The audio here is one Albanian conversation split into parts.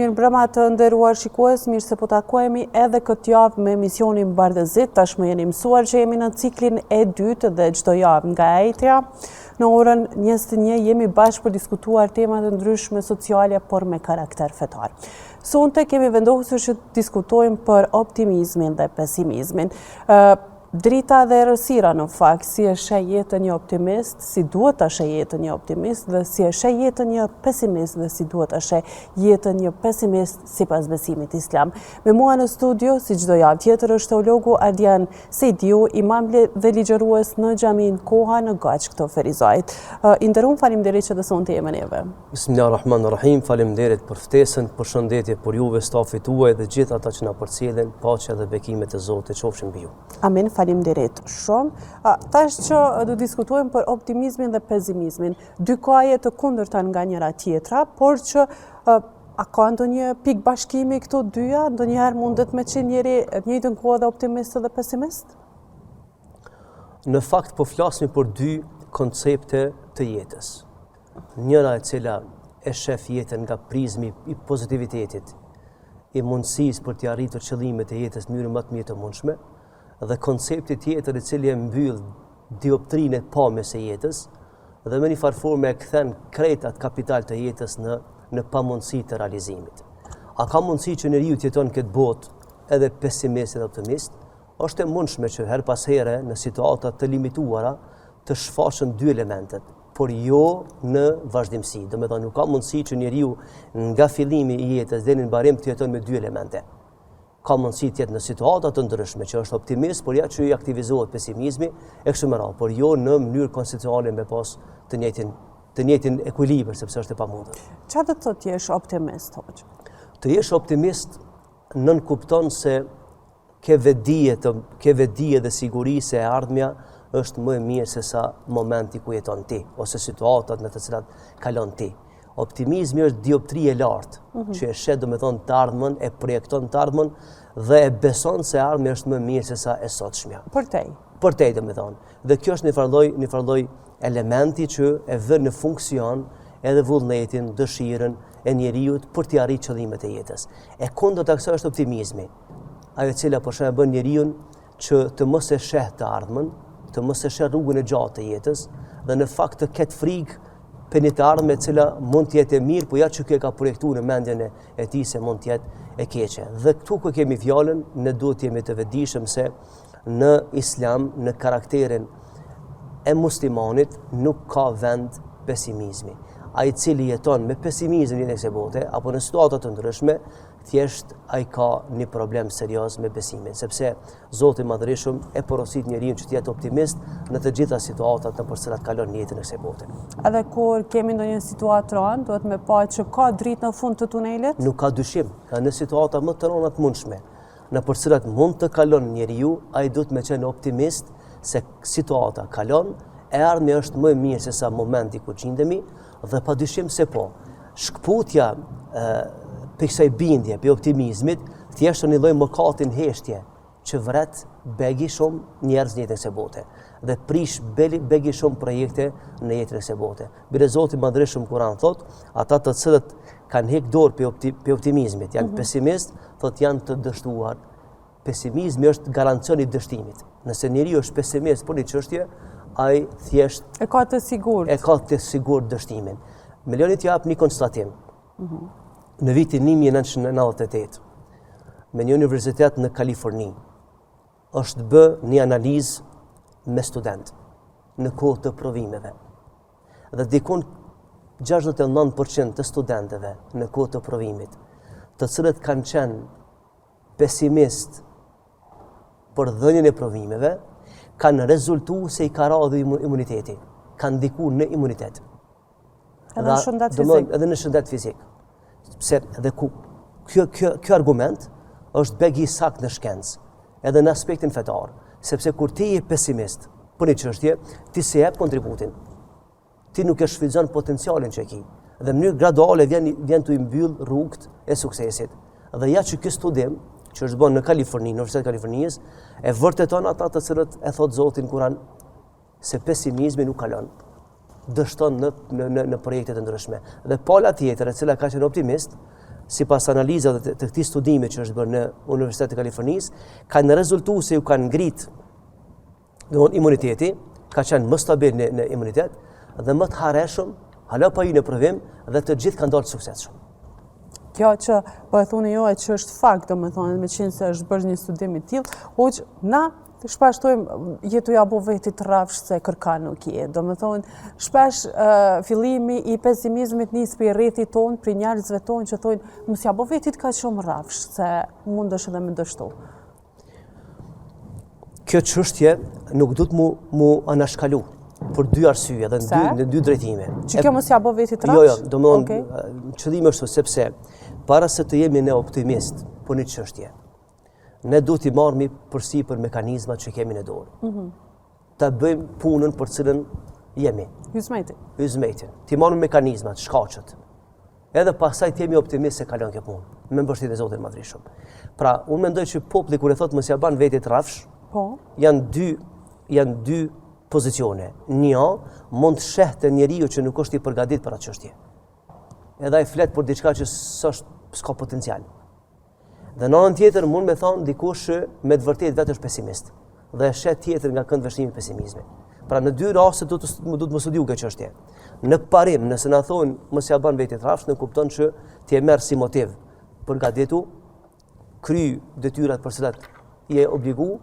Mirëmbrëma të nderuar shikues, mirë se po takohemi edhe këtë javë me emisionin Bardhezi. Tashmë jeni mësuar që jemi në ciklin e dytë dhe çdo javë nga e enjtja. Në orën 21 jemi bashkë për diskutuar tema të ndryshme sociale, por me karakter fetar. Sonte kemi vendosur që të diskutojmë për optimizmin dhe pesimizmin. Drita dhe errësira në fakt, si e sheh jetën një optimist, si duhet ta sheh jetën një optimist dhe si e sheh jetën një pesimist dhe si duhet ta sheh jetën një pesimist sipas besimit islam. Me mua në studio, si çdo javë tjetër, është teologu Ardian Sejdiu, imam dhe ligjërues në xhaminë Koha në Gaçkë të Ferizajt. I nderum, faleminderit që dhe sonte je me neve. Bismillah Rahman Rahim, faleminderit për ftesën, përshëndetje për juve, stafit tuaj dhe gjithë ata që na përcjellin, paqja dhe bekimet e Zotit qofshin mbi ju. Amin, faleminderit shumë. Tash që do diskutojmë për optimizmin dhe pesimizmin, dy kaje të kundërta nga njëra tjetra, por që a ka ndonjë pikë bashkimi këto dyja, ndonjëherë mundet me qenë njeri në njëjtën kohë edhe optimist edhe pesimist? Në fakt po flasmi për dy koncepte të jetës. Njëra e cila e shef jetën nga prizmi i pozitivitetit, i mundësisë për t'i arritur qëllimet e jetës në mënyrën më të mirë të mundshme, dhe koncepti tjetër i cili e mbyll dioptrinë e pamjes së jetës dhe me një farë forme e kthen krejt atë kapital të jetës në në pamundësi të realizimit. A ka mundësi që njeriu të jeton në këtë botë edhe pesimist edhe optimist? Është e mundshme që herë pas here në situata të limituara të shfaqen dy elementet, por jo në vazhdimësi. Domethënë, nuk ka mundësi që njeriu nga fillimi i jetës deri në mbarim të jeton me dy elemente. Ka mundësi të jetë në situata të ndryshme që është optimist, por ja që i aktivizohet pesimizmi e kështu me radhë, por jo në mënyrë konstitucionale me pas të njëjtin të njëjtin ekuilibër sepse është e pamundur. Çfarë do të thotë të jesh optimist, hoxhë? Të jesh optimist nënkupton se Ke vetëdije të ke vetëdije dhe siguri se e ardhmja është më e mirë se sa momenti ku jeton ti ose situatat në të cilat kalon ti. Optimizmi është dioptri e lartë, mm -hmm. që e sheh domethënë të ardhmen, e projekton të ardhmen dhe e beson se e ardhmja është më e mirë se sa e sotshmja. Përtej. Përtej domethënë. Dhe kjo është një farë lloj, një farë lloj elementi që e vë në funksion edhe vullnetin, dëshirën e njeriut për t'i arritur qëllimet e jetës. E kundërta e kësaj është optimizmi. Ajo e cila për shembull e bën njeriun që të mos e sheh të ardhmen, të mos e sheh rrugën e gjatë të jetës dhe në fakt të ketë frikë për një të ardhme e cila mund të jetë e mirë, po ja që ky e ka projektuar në mendjen e, e tij se mund të jetë e keqe. Dhe këtu ku kemi fjalën, ne duhet të jemi të vetëdijshëm se në islam, në karakterin e muslimanit nuk ka vend pesimizmi. Ai i cili jeton me pesimizëm në jetën e kësaj bote apo në situata të ndryshme, Thjesht ai ka një problem serioz me besimin, sepse Zoti i Madhërishëm e porosit njeriun që të jetë optimist në të gjitha situatat nëpër të cilat kalon në jetën e kësaj bote. Edhe kur kemi ndonjë situatë të rëndë, duhet me pa që ka dritë në fund të tunelit? Nuk ka dyshim, në situata më të rënda të mundshme, nëpër të cilat mund të kalon njeriu, ai duhet me qenë optimist se situata kalon, e ardhmja është më e mirë se sa momenti ku gjindemi dhe pa dyshim se po. Shkëputja prej kësaj bindje, prej optimizmit, thjesht është një lloj mëkati në heshtje që vret begi shumë njerëz në jetën e kësaj bote dhe prish beli, begi shumë projekte në jetën e kësaj bote. Bile Zoti i Madhërishëm në Kur'an thotë, ata të cilët kanë hek dorë prej, opti, prej optimizmit, janë mm -hmm. pesimist, thotë janë të dështuar. Pesimizmi është garancion i dështimit. Nëse njeriu është pesimist për një çështje, ai thjesht e ka të sigurt. E ka të sigurt dështimin. Më lejoni të jap një konstatim. Mm -hmm. Në vitin 1998, me një universitet në Kaliforni, është bë një analizë me studentë në kohë të provimeve. Dhe dikun 69% të studentëve në kohë të provimit, të cilët kanë qenë pesimist për dhënien e provimeve, kanë rezultu se i ka ra edhe imuniteti, kanë ndiku në imunitet. Edhe në shëndet fizik. Edhe në shëndet fizik. Pse dhe ku, kjo, kjo, kjo argument është begi i saktë në shkencë, edhe në aspektin fetar, sepse kur ti je pesimist për një çështje, ti s'e jep kontributin. ti nuk e shfrytëzon potencialin që e ki. Dhe në mënyrë graduale vjen vjen tu i mbyll rrugët e suksesit. Dhe ja që ky studim që është bërë në Kaliforni, në Universitetin e Kalifornisë, e vërteton ata të cilët e thot Zoti në Kur'an se pesimizmi nuk kalon dështon në në në, në projekte të ndryshme. Dhe pala tjetër e cila ka qenë optimist, Sipas analizave të, të këtij studimi që është bërë në Universitetin e Kalifornisë, kanë rezultu se ju kanë ngrit domthon imuniteti, ka qenë më stabil në, në imunitet dhe më të hareshëm, hala pa hy në provim dhe të gjithë kanë dalë të suksesshëm. Kjo që po e thuni jo e që është fakt, domethonë, me qenë se është bërë një studim i tillë, hoxhë na shpesh thojmë, je tu ja bo vetit rrafsh se kërkan nuk je. Domethonë, shpesh fillimi i pesimizmit nis prej rrethit tonë, prej njerëzve tonë që thojnë, mos ja bo vetit kaq shumë rrafsh, se mundesh edhe me dështu. Kjo çështje nuk duhet mu, mu anashkalu për dy arsye dhe në dy, në dy drejtime. Që kjo mos ja bo vetit rrafsh? Jo, jo, domethonë, okay. qëllimi është sepse para se të jemi ne optimist për një çështje, ne duhet t'i marrmi përsipër mekanizmat që kemi në dorë. Mm -hmm. Ta bëjmë punën për cilën jemi. Hyzmetin. Hyzmetin. T'i marrmi mekanizmat, shkaqet. Edhe pastaj të jemi optimist se kalon kjo punë, me mbështetjen e Zotit Madhrishëm. Pra, unë mendoj që populli kur e thotë mos ja ban vetit rrafsh, po. janë dy janë dy pozicione. Një, mund të sheh te njeriu që nuk është i përgatitur për atë çështje. Edhe ai flet për diçka që s'është s'ka potencial. Dhe në anën tjetër mund me thonë dikush që me të vërtetë vetë është pesimist dhe e sheh tjetrin nga këndvështrimi i pesimizmit. Pra në dy raste do të do të me studiu këtë çështje. Në parim, nëse na thonë mos ja ban vetit rrafsh, nënkupton që ti e merr si motiv përgatitu, kry detyrat për cilat je obligu,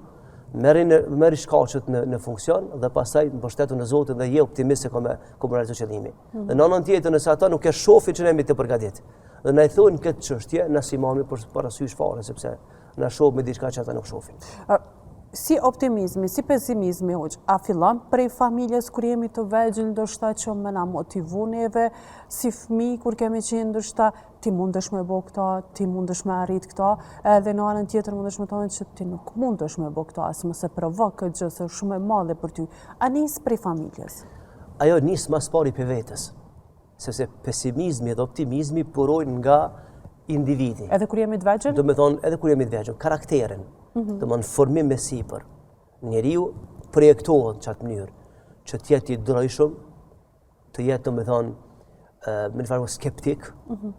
merri në merri shkaqet në në funksion dhe pastaj mbështetu në Zotin dhe je optimist se ka me ka me realizu qëllimi. Mm -hmm. Dhe në anën tjetër, nëse ata nuk e shohin që ne jemi të përgatit, dhe na i thonë këtë çështje, na s'i marrmi për parasysh fare sepse na shohim diçka që ata nuk shohin. Si optimizmi, si pesimizmi, hoxhë, a fillon prej familjes kur jemi të vegjël ndoshta që me na motivu neve, si fëmijë kur kemi qenë ndoshta ti mundesh me bo këta, ti mundesh me arrit këta, edhe në anën tjetër mundesh me thonë që ti nuk mundesh me bo këta, as mos e provo këtë gjë, se është shumë e madhe për ty. A nis prej familjes? Ajo nis ma s'pari prej vetes, sepse pesimizmi dhe optimizmi burojnë nga individi. Edhe kur jemi të vegjël? Domethonë, edhe kur jemi të vegjël, karakterin, mm -hmm. domethonë, formim e sipër. Njeriu projektohet në qatë mënyrë, që të jetë i drojshëm, të jetë, domethonë, me një farë skeptik, mm -hmm.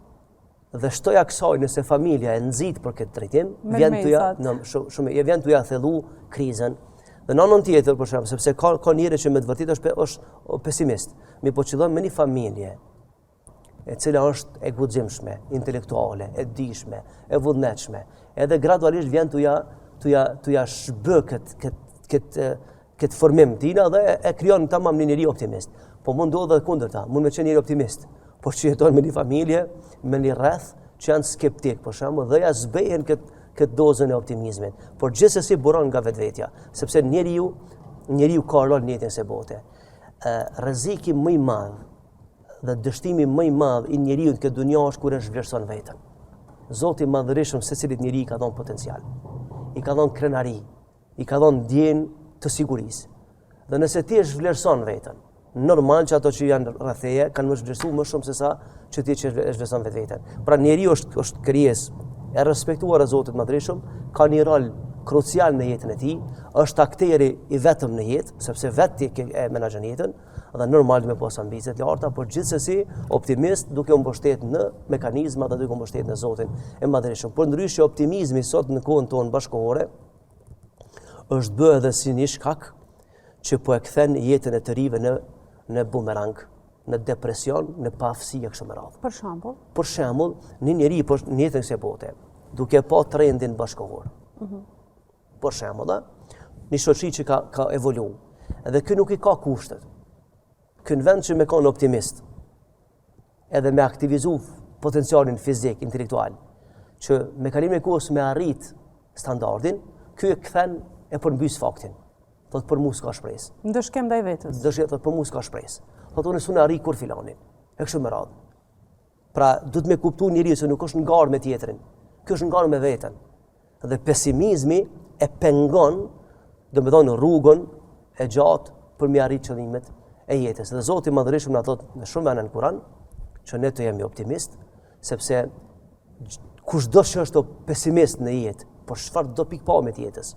dhe shtoja kësaj nëse familja e nxit për këtë drejtim, vjen tu ja, në, shumë, shumë, e vjen tu ja thellu krizën. Dhe në anën tjetër, për shembull, sepse ka, ka njerëz që me të vërtetë është, është pesimist, mirëpo qëllon me një familje, e cila është e guximshme, intelektuale, e dijshme, e vullnetshme, edhe gradualisht vjen tu ja, tu ja, tu ja zhbë këtë, këtë, këtë, këtë formim tina dhe e krijon tamam një njeri optimist. Po mund ndodhë edhe kundërta, mund me qenë njeri optimist, por që jeton me një familje, me një rreth që janë skeptik, për shembull, dhe ja zbehen këtë këtë dozën e optimizmit. Por gjithsesi buron nga vetvetja, sepse njeriu njeriu ka rol në jetën e kësaj bote. Ë rreziku më i madh dhe dështimi më i madh i njeriut në këtë dunja është kur e zhvlerëson veten. Zoti i madhërishëm secilit njeri i ka dhënë potencial. I ka dhënë krenari, i ka dhënë ndjenjë të sigurisë. Dhe nëse ti e zhvlerëson veten, normal që ato që janë rreth teje kanë me zhvlerësu më shumë se sa që ti që e zhvlerëson vetveten. Pra njeriu është është krijesë e respektuar e Zotit Madhërishëm, ka një rol krucial në jetën e tij, është akteri i vetëm në jetë, sepse vetë ti e menaxhon jetën, dhe normal me pas ambicie të larta, por gjithsesi optimist duke u mbështet në mekanizma dhe duke u mbështet në Zotin e Madhërishëm. Por ndryshe optimizmi sot në kohën tonë bashkëkohore është bërë edhe si një shkak që po e kthen jetën e të rive në në bumerang, në depresion, në paaftësi e kështu me radhë. Për shembull? Për shembull, një njeri po në jetën e kësaj bote, duke pa trendin bashkëkohor. Mm -hmm. Për shembull, një shoqëri që ka ka evolu, edhe ky nuk i ka kushtet. Ky në vend që me kon optimist, edhe me aktivizu potencialin fizik, intelektual, që me kalimin e kohës me arrit standardin, ky e kthen e përmbys faktin. Thot për mu s'ka shpresë. Ndëshkim ndaj vetes. Ndëshkim, thot për mu s'ka shpresë. Thot unë s'un arrij kurrë filanin. E kështu me radhë. Pra, duhet me kuptu njeriu se nuk është në garë me tjetrin. Ky është në garë me veten. Dhe pesimizmi e pengon, domethonë, rrugën e gjatë për me arrit qëllimet e jetës. Dhe Zoti i Madhërishëm na thotë në shumë vende në Kur'an që ne të jemi optimist, sepse kushdo që është pesimist në jetë, për çfarëdo pikëpamje të jetës,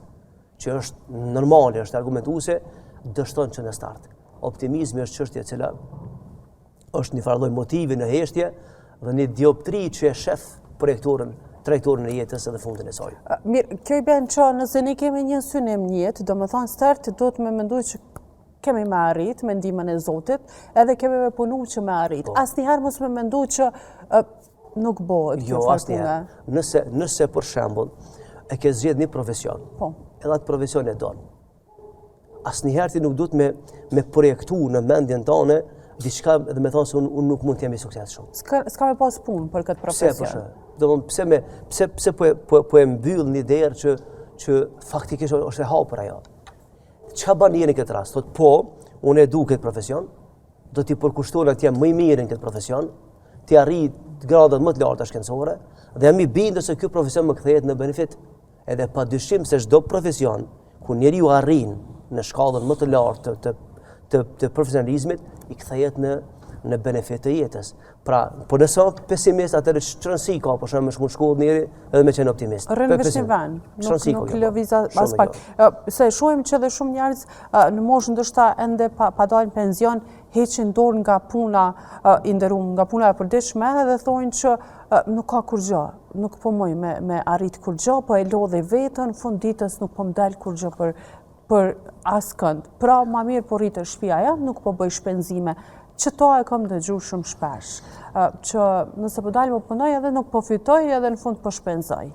që është normale, është argumentuese, dështon që në start. Optimizmi është çështje e cila është një farë lloj motivi në heshtje dhe një dioptri që e shef projektorin, trajektorin e jetës edhe fundin e saj. Mirë, kjo i bjen që nëse ne kemi një synim në jetë, domethonë start duhet me mendu që kemi me arrit me ndihmën e Zotit, edhe kemi me punu që me arrit. Po. Asnjëherë mos me mendu që nuk bëhet jo, kjo pune. Nëse, nëse për shembull e ke zgjedh një profesion, po. edhe atë profesion e don. Asnjëherë ti nuk duhet me me projektu në mendjen tane diçka dhe me thonë se unë un nuk mund të jem i suksesshëm. S'ka s'ka me pas punë për këtë profesion. Pse për Domthon pse me pse pse po po po e mbyll një derë që që faktikisht është e hapur ajo. Çka bën njeri në këtë rast? Thot po, unë e du këtë profesion, do t'i përkushtohem të jem më i mirë në këtë profesion, t'i arrij gradat më të larta shkencore dhe jam i bindur se ky profesion më kthehet në benefit. Edhe pa dyshim se çdo profesion ku njeriu arrin në shkallën më të lartë të të të, të profesionalizmit, i kthehet në në benefit të jetës. Pra, po nëse është pesimist, atëherë ç'rëndësi ka, për shembull, me shku në shkollë njeri edhe me qenë optimist. Rrin veç në vend, nuk, nuk lëviz aspak. Se shohim që edhe shumë njerëz në moshë ndoshta ende pa, pa dalë në penzion, heqin dorë nga puna i nderum, nga puna e përditshme edhe thonë që nuk ka kurgjo, nuk po muj me, me arrit kurgjo, po e lodhi veten, fund ditës nuk po më del kurgjo për, për askënd. Pra, ma mirë po rri te shpia jem, nuk po bëj shpenzime. Qëto e kam dëgju shumë shpesh, që nëse po dal po punoj edhe nuk po fitoj edhe në fund po shpenzoj.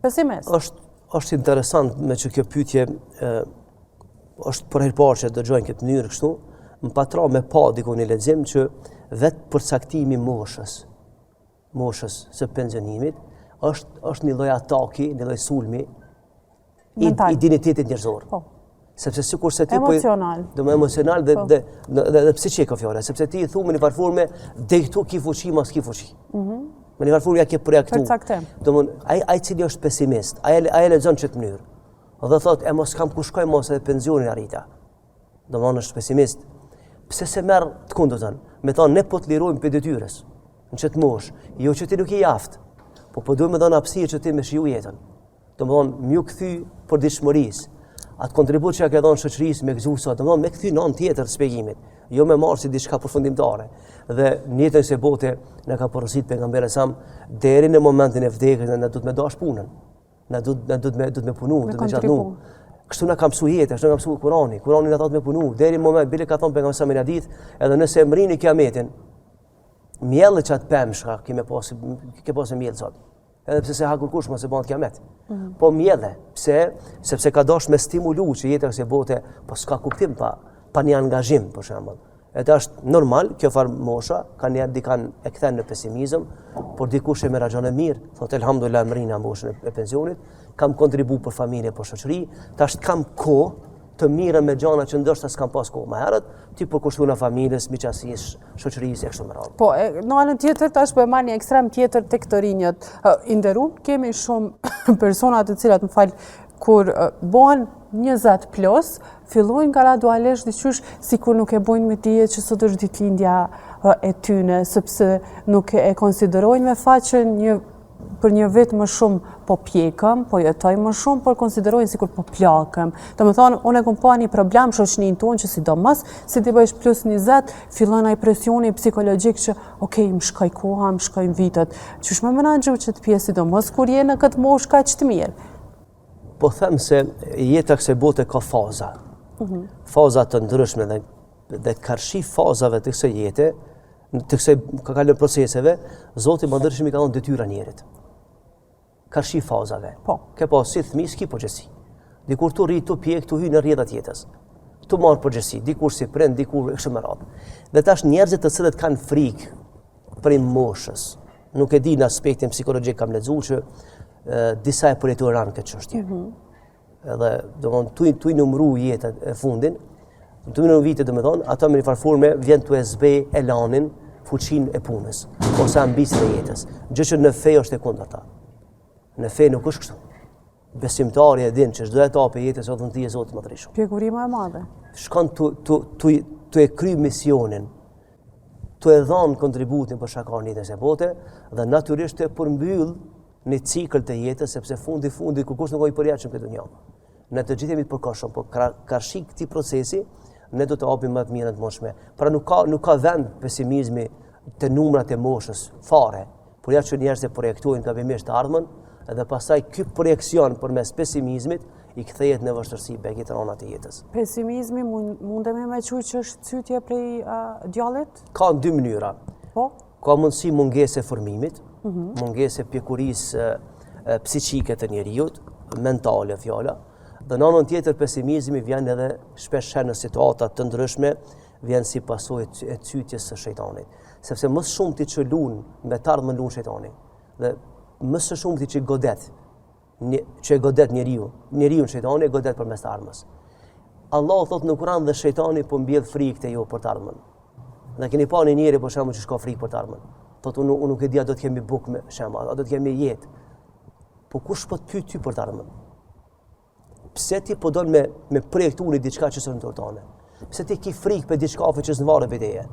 Pesimist. Është, është interesant meqë kjo pyetje është për herë parë që dëgjoj në këtë mënyrë kështu, më pat ra me pa diku një lexim që vetë përcaktimi i moshës, moshës së pensionimit, është, është një lloj ataki, një lloj sulmi i, i dinjitetit njerëzor. Po. Sepse sikurse ti po emocional. Po do emocional dhe po. dhe dhe, dhe, dhe psiqik ka fjala, sepse ti i thu me një farë forme deri këtu ki fuqi, ma s'ki fuqi. Mm -hmm. Me një farë forme ja ke projektu. Përcaktim. Domthon ai ai cili është pesimist, ai ai e lexon qët mënyrë. Dhe thot e mo s'kam ku shkoj mo se pensionin arrita. Domthon është pesimist. Pse s'e merr të kundërtën? Me thonë ne po të lirojmë prej detyrës në qët moshë, jo që ti nuk je i aftë, po po duhet me dhënë hapësirë që ti me shiju jetën. Domthon me ju kthy përditshmërisë, atë kontribut që ja ke dhënë shoqërisë me gëzu sot, domthon me kthy në anë tjetër të shpjegimit, jo me marrë si diçka përfundimtare. Dhe në jetën e kësaj bote na ka porosit pejgamberi alejhi selam deri në momentin e vdekjes na duhet me dash punën. Na duhet na duhet me duhet me punu, duhet me gjallnu. Kështu na ka mësu jeta, kështu na ka mësu Kurani. Kurani na thotë me punu deri në moment bile ka thonë pejgamberi alejhi selam në hadith, edhe nëse e mrini kiametin, mjelle qat pemë shka ke me pas ke pas mjell sot. Edhe pse s'e ha kërkush, mos e bëhet kiamet. Mm -hmm. Po mjelle, pse? Sepse ka dash me stimulu që jeta e kësaj bote, po s'ka kuptim pa, pa një angazhim, për shembull. Edhe është normal, kjo farë mosha, kanjëherë dikan e kthen në pesimizëm, por dikush e menaxhon e mirë, thotë elhamdulillah mrina moshën e pensionit, kam kontribu për familje, për shoqëri, tash kam kohë të merrem me gjana që ndoshta s'kam pas kohë më herët, t'i përkushtohna familjes, miqësisë, shoqërisë e kështu me radhë. Po, e, në anën tjetër tash po e marr një ekstrem tjetër tek të rinjët. I nderum, kemi shumë persona të cilat, më fal, kur bëhen 20 plus, fillojnë gradualisht diqysh sikur nuk e bojnë me dije që sot është ditëlindja e tyne, sepse nuk e konsiderojnë me fat që një për një vit më shumë po pjekem, po jetoj më shumë, por konsiderojnë sikur po plakem. Domethonë, unë e kom pa një problem shoqninë tonë që sidomos, si t'i bëjsh plus 20, fillon ai presioni psikologjik që, okej, më shkoi koha, më shkojnë vitet. Qysh me menaxhu qët pjesë, sidomos kur je në këtë moshë kaq të mirë? Po them se jeta e kësaj bote ka faza. Mm -hmm. Faza të ndryshme dhe, dhe karshi fazave të kësaj jete, të kësaj ka kalon proceseve, Zoti i Madhërishëm i ka dhënë detyra njerit. Karshi fazave. Po. Ke pas si fëmijë s'ki përgjegjësi. Dikur tu rrit, tu pjek, tu hy në rrjedhat e jetës. Tu marr përgjegjësi, dikur si prind, dikur e kështu me radhë. Dhe tash njerëzit të cilët kanë frikë prej moshës, nuk e di në aspektin psikologjik kam lexuar që e, disa e përjetojnë këtë çështje. Mm -hmm. Edhe, domethënë, tu, tu i numru jetën e fundin, tu i numru vitet, domethënë, ata me një farë forme vjen tu e zbe elanin, fuqinë e punës, ose ambicien e jetës. Gjë që në fe është e kundërta. Në fe nuk është kështu. Besimtari e din që çdo etapë e jetës o dhunti e Zotit Madhërishëm. Pjekuri më e madhe. Shkon tu, tu, tu, tu e kry misionin, tu e dhanë kontributin për çka ka në jetën e bote, dhe natyrisht tu e përmbyll një cikël të jetës, sepse fundi fundi, kurkush nuk o i përjetshëm këtë dunja. Ne të gjithë jemi të përkohshëm, po karshi këtij procesi, ne do të japim më të mirën të mundshme. Pra nuk ka, nuk ka vend pesimizmi te numrat e moshës, fare. Por ja që njerëzit e projektojnë gabimisht të ardhmen, dhe pastaj ky projeksion përmes pesimizmit i kthehet në vështirësi begit rana të jetës. Pesimizmi mundemi me qujt që është cytje prej uh, djallit? Ka në dy mënyra. Po? Ka mundësi mungesë e formimit, mm -hmm. mungesë e pjekurisë psiqike të njeriut, mentale fjala, dhe në anën tjetër pesimizmi vjen edhe shpesh herë në situata të ndryshme, vjen si pasojë e cytjes së shejtanit. Sepse më së shumti që lun me të ardhmen lun shejtani. Dhe më së shumti që godet, një, që e godet njeriu, njeriun shejtani e godet përmes të ardhmes. Allahu thotë në Kur'an dhe shejtani po mbjell frikë te ju për të ardhmen. Dhe keni pa një njeri për shembull që s'ka frikë për të ardhmen. Thotë unë unë nuk e di a do të kemi bukë për shembull, a do të kemi jetë. Po kush po të pyet ty për të ardhmen? Pse ti po don me me projektu një diçka që s'është në dorë tane? Pse ti ki frikë për diçka që s'varet prej teje?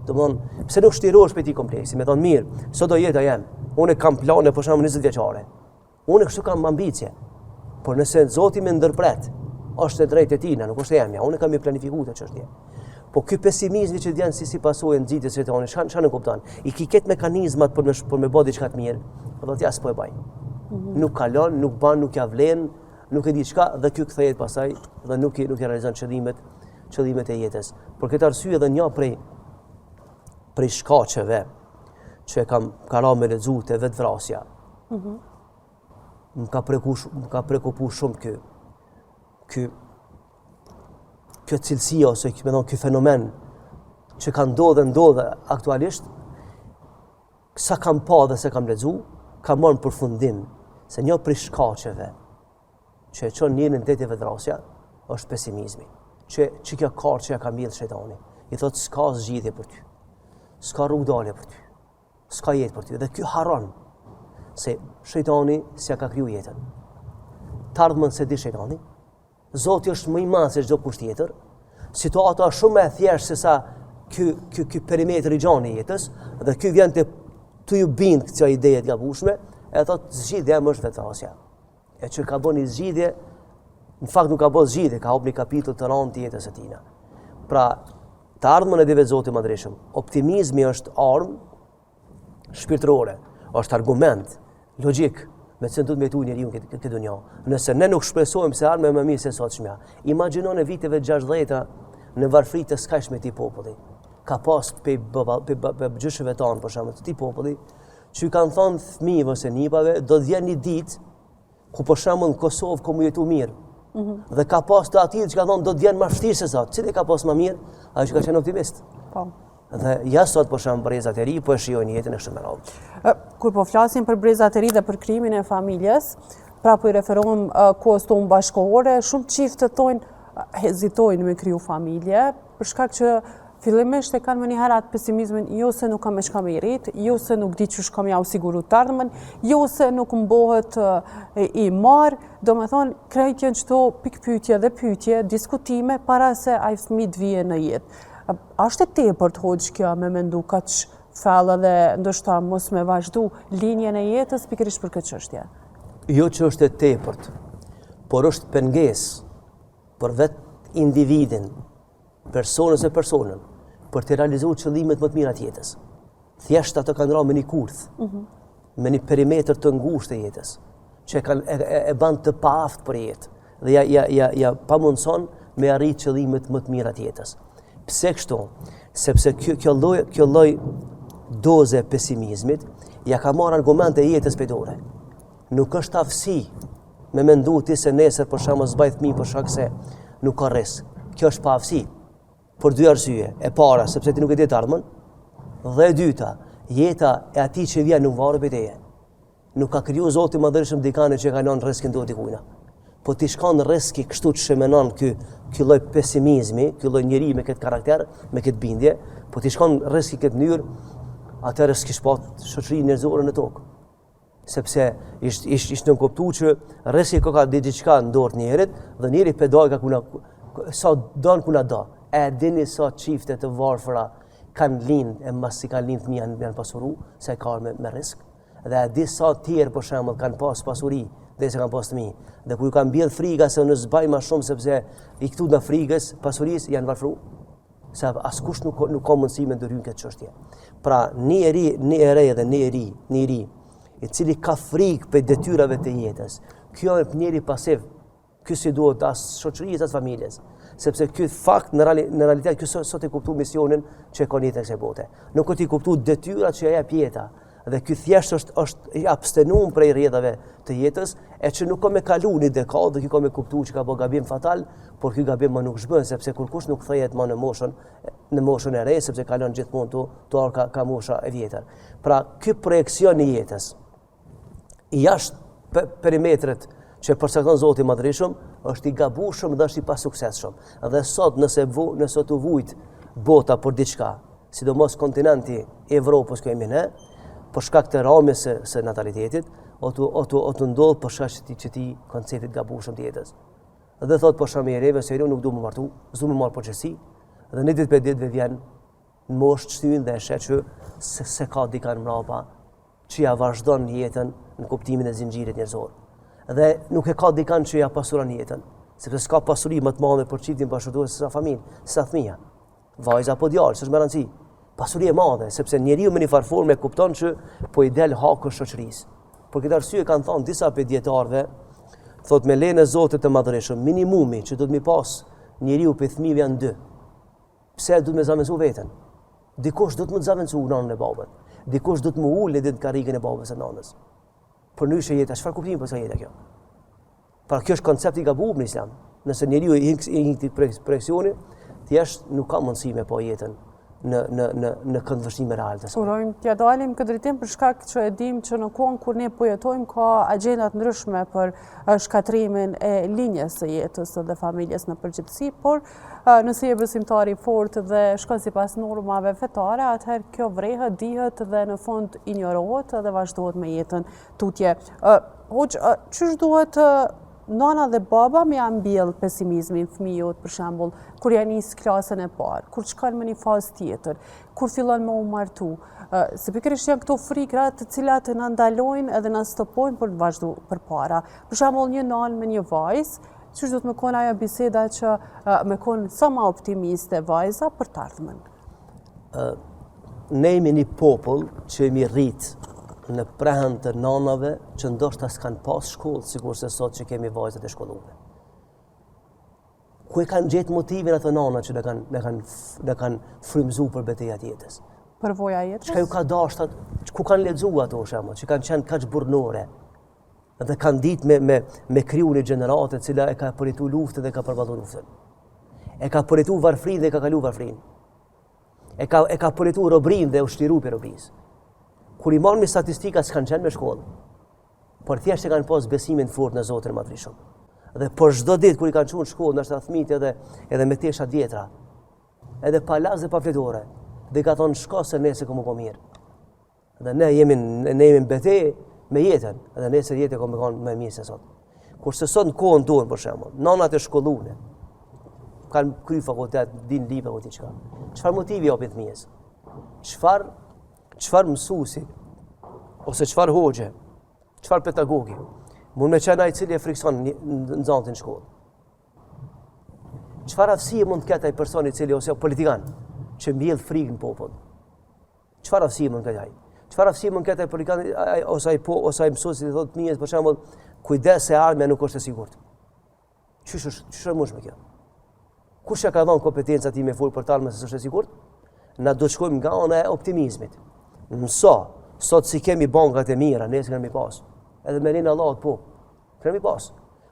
Domthon, pse nuk shlirohesh prej këtij kompleksi? Me thon mirë, sot do jeta jem. Unë kam plane për shembull 20 vjeçare. Unë kështu kam ambicie. Por nëse Zoti më ndërpret, është e drejtë e tij, nuk është e jemja. Unë kam i planifiku këtë çështje. Po ky pesimizmi që vjen si si pasojë nxitjes së shejtanit, çka çka nënkupton? I ki këtë mekanizmat për me për me bë diçka të mirë, po do t'ja s'po e baj. Mm -hmm. Nuk kalon, nuk ban, nuk ja vlen, nuk e di çka dhe ky kthehet pastaj dhe nuk i nuk i realizon qëllimet qëllimet e jetës. Për këtë arsye edhe një prej prej shkaqeve që e kam ka ra me lexu te vetëvrasja. Mm -hmm. Më ka preku më ka preokupu shumë ky ky kjo cilësi ose me thonë ky fenomen që ka ndodhë dhe ndodhë aktualisht, sa kam pa dhe sa kam lexu, kam marrë në përfundim se një prej shkaqeve që e çon njerin te vetëvrasja, është pesimizmi. Që, që kjo kartë që ja ka mbjellë shejtani, i thotë s'ka zgjidhje për ty, s'ka rrugëdalje për ty, s'ka jetë për ty. Dhe ky harron se shejtani s'ja ka kriju jetën. T'ardhmen s'e di shejtani, Zoti është më i madh se çdo kush tjetër. Situata është shumë më e thjeshtë se sa ky ky ky perimetër i gjanë i jetës dhe ky vjen te tu ju bind kësaj ideje të gabushme, e thot zgjidhja më është vetëvrasja. E që ka bën një zgjidhje, në fakt nuk ka bën zgjidhje, ka hap një kapitull të rëndë të jetës së tina. Pra, të ardhmen e di vetë Zoti i Madhërishëm. Optimizmi është armë shpirtërore, është argument logjik me të duhet me jetu njeriu në këtë dunja. Nëse ne nuk shpresojmë se ardhmja më mirë se sotshmja, imagjinone viteve 60-ta në varfëri të skajshme të populli. Ka pas pe baba pe, pe gjyshëve tanë për shembull të këtij populli, që i kanë thënë fëmijëve ose nipave, do të vjen një ditë ku për shembull në Kosovë ka mu jetu mirë. Mm -hmm. Dhe ka pas të atillë që ka thonë do të vjen më vështirë se sot. Cili ka pas më mirë? Ai që ka qenë optimist. Po. Dhe ja sot për shembull brezat e ri po e shijojnë jetën e kështu me radhë. Kur po flasim për brezat e ri dhe për krijimin e familjes, pra po i referohem kohës tonë bashkëkohore, shumë çifte thonë hezitojnë me kriju familje, për shkak që fillimisht e kanë menjëherë atë pesimizmin, jo se nuk kam me çka me i rrit, jo se nuk di qysh kam jau siguru të ardhmen, jo se nuk më bohet i marë, domethonë, krejt janë qëto pikëpyetje dhe pyetje, diskutime, para se ai fëmi të vije në jetë. A është e tepërt hoxhë kjo me mendu kaq thellë dhe ndoshta mos me vazhdu linjën e jetës pikërisht për këtë çështje? Jo që është e tepërt, por është pengesë për vetë individin, personin ose personën, për të realizuar qëllimet më të mira të jetës. Thjesht ato kanë ra me një kurth, mm -hmm. me një perimetër të ngushtë të jetës, që e, kanë, e, e, e ban të paaftë për jetë, dhe ja, ja, ja, ja pamundëson me arrit qëllimet më të mira të jetës. Pse kështu? Sepse kjo, kjo lloj, kjo lloj doze e pesimizmit, ja ka marrë argumente e jetës prej dore. Nuk është aftësi me mendu ti se nesër për shembull s'baj fëmijë për shkak se nuk ka rrisk. Kjo është paaftësi. Për dy arsye. E para, sepse ti nuk e di të ardhmen. Dhe e dyta, jeta e atij që vjen nuk varet prej teje. Nuk ka kriju Zoti i Madhërishëm dikane që e ka lënë rriskin n'dorë dikujna. Po t'ish kanë rriski kështu që menon ky ky lloj pesimizmi, ky lloj njeri me këtë karakter, me këtë bindje, po t'ish kanë rriski këtë mënyrë, atëherë s'kish pa shoqëri njerëzore në tokë. sepse ish ish ish nënkuptu që rriski ka ka diçka në dorë të njerit dhe njeri pe dojka kuna sa don kuna do. E dini sa çifte të varfra kanë lind e masi kanë lind fëmijë janë, janë pasuru se ka me, me rrisk. Dhe e di sa tjerë për shembull kanë pas pasuri dhe se kanë pas fëmijë. Dhe kur ju kanë mbjell frika se unë s'baj ma shumë sepse i këtu në frikës pasurisë janë varfru. Se askush nuk, nuk ka mundësi me ndërhy në këtë çështje. Pra, një e ri, një e re dhe një e ri, një i ri, i cili ka frikë prej detyrave të jetës, kjo është njeri pasiv, Ky s'i duhet as shoqërisë as familjes, sepse ky fakt në, reali, në realitet ky s'o tu kuptu misionin që e ka në jetën e kësaj bote. Nuk o tu kuptu detyrat që ia jep jeta dhe ky thjesht është është i abstenum prej rrjedhave të jetës e që nuk ka me kalu një dekadë dhe ky ka me kuptu që ka bë gabim fatal, por ky gabim më nuk zhbën sepse kurkush nuk kthehet më në moshën në moshën e re sepse kalon gjithmonë tu tu ardh ka, ka mosha e vjetër. Pra ky projeksion i jetës jashtë perimetrit që e përcakton Zoti i Madhërishëm, është i gabushëm dhe është i pasuksesshëm. Dhe sot nëse vu, nëse tu vujt bota për diçka, sidomos kontinenti i Evropës ku jemi ne, për shkak të ramjes së, së natalitetit, o tu o tu o tu ndodh për shkak të qëtij konceptit gabushëm të jetës. Dhe thot për shembull i reve se nuk du me martu, s'du me marr përgjegjësi, dhe një ditë prej ditëve vjen në moshë të shtyn dhe e sheh që se, se ka dikan mrapa, që ja vazhdon jetën në kuptimin e zinxhirit njerëzor. Dhe nuk e ka dikan që ja pasuron jetën, sepse s'ka pasuri më të madhe për çiftin bashkëshortor se sa familja, se sa fëmija. Vajza apo djalë, s'është me rëndësi. Pasuri e madhe, sepse njeriu me një farë forme kupton që po i del haku shoqërisë. Për këtë arsye kanë thënë disa prej dijetarëve, thotë me lejen e Zotit të Madhërishëm, minimumi që duhet mi pas njeriu prej fëmijëve janë dy. Pse duhet me zavendësu veten? Dikush duhet me zavendësu nanën e babën. Dikush duhet me u ul një ditë në karrigën e babës e nanës. Përndryshe jeta, çfarë kuptimi paska jeta kjo? Pra kjo është koncept i gabuar në islam. Nëse njeriu i hin i hin këtij projeksioni, thjesht nuk ka mundësi me pa jetën në në në në këndvështrime reale të saj. Urojmë t'ia dalim këtë drejtim për shkak që e dim që në kohën kur ne po jetojmë ka agjenda të ndryshme për shkatërrimin e linjës së jetës dhe familjes në përgjithësi, por Nëse je besimtar i fortë dhe shkon sipas normave fetare, atëherë kjo vrehet, dihet dhe në fund injorohet dhe vazhdohet me jetën tutje. Hoxhë, qysh duhet nana dhe baba me ja mbjell pesimizmin fëmijut, për shembull, kur ja nis klasën e parë, kur shkon në një fazë tjetër, kur fillon me u martu. Se pikërisht janë këto frikra të cilat na ndalojnë edhe na stopojnë për të vazhdu përpara. Për shembull, një nanë me një vajzë, Qysh duhet me konë ajo biseda që me konë sa ma optimiste vajza për të ardhmen? Ne jemi një popull që jemi rritë në prehën të nanave që ndoshta s'kanë pas shkollë, sikurse sot që kemi vajzat e shkollume. Ku e kanë gjetë motivin ato nana që na kanë, na kanë, na kanë frymëzu për betejat e jetës? Përvoja e jetës? Çka ju ka dashtë, ku kanë lexu ato shembull, që kanë qenë kaq burrnore, dhe kanë ditë me, me, me kriju një gjeneratë e cila e ka përjetu luftën dhe ka përballu luftën. E ka përjetu varfrinë dhe ka kalu varfrinë. E ka, e ka përjetu robrinë dhe u çliru prej robrisë. Kur i marrim statistikat s'kanë qenë me shkollë, por thjesht e kanë pas besimin fort në Zotin e Madhërishëm. Dhe për çdo ditë kur i kanë çu në shkollë, ndoshta fëmijët edhe, edhe me tesha t'vjetra, edhe pa laps dhe pa fletore, dhe i ka thonë shko se nesër ka m'u bo mirë. Dhe ne jemi ne jemi në betejë me jetën, dhe nesër jeta ka me kanë më mirë se sot. Kurse sot në kohën tonë për shembull, nanat e shkollume kanë kry fakultet, din libra apo diçka. Çfarë motivi japin fëmijës? Çfarë çfarë mësuesi ose çfarë hoxhe, çfarë pedagogi mund me qenë ai i cili e frikson nxënësin në shkollë. Çfarë aftësie mund të ketë ai person i cili ose politikan që mbjell frikë në popull? Çfarë aftësie mund të ketë ai? Çfarë aftësie mund të ketë ai politikan ai ose ai po ose ai mësuesi i thotë fëmijës për shembull, kujdes se e ardhmja nuk është e sigurt. Qysh është, qysh është e mundshme kjo? Kush ja ka dhënë kompetenca atij me fol për të ardhmen se s'është e sigurt? Na do të shkojmë nga ana e optimizmit. Mëso, sot s'i kemi bankat e mira, nesër kena me pas. Edhe me lejen e Allahut po. Kena me pas.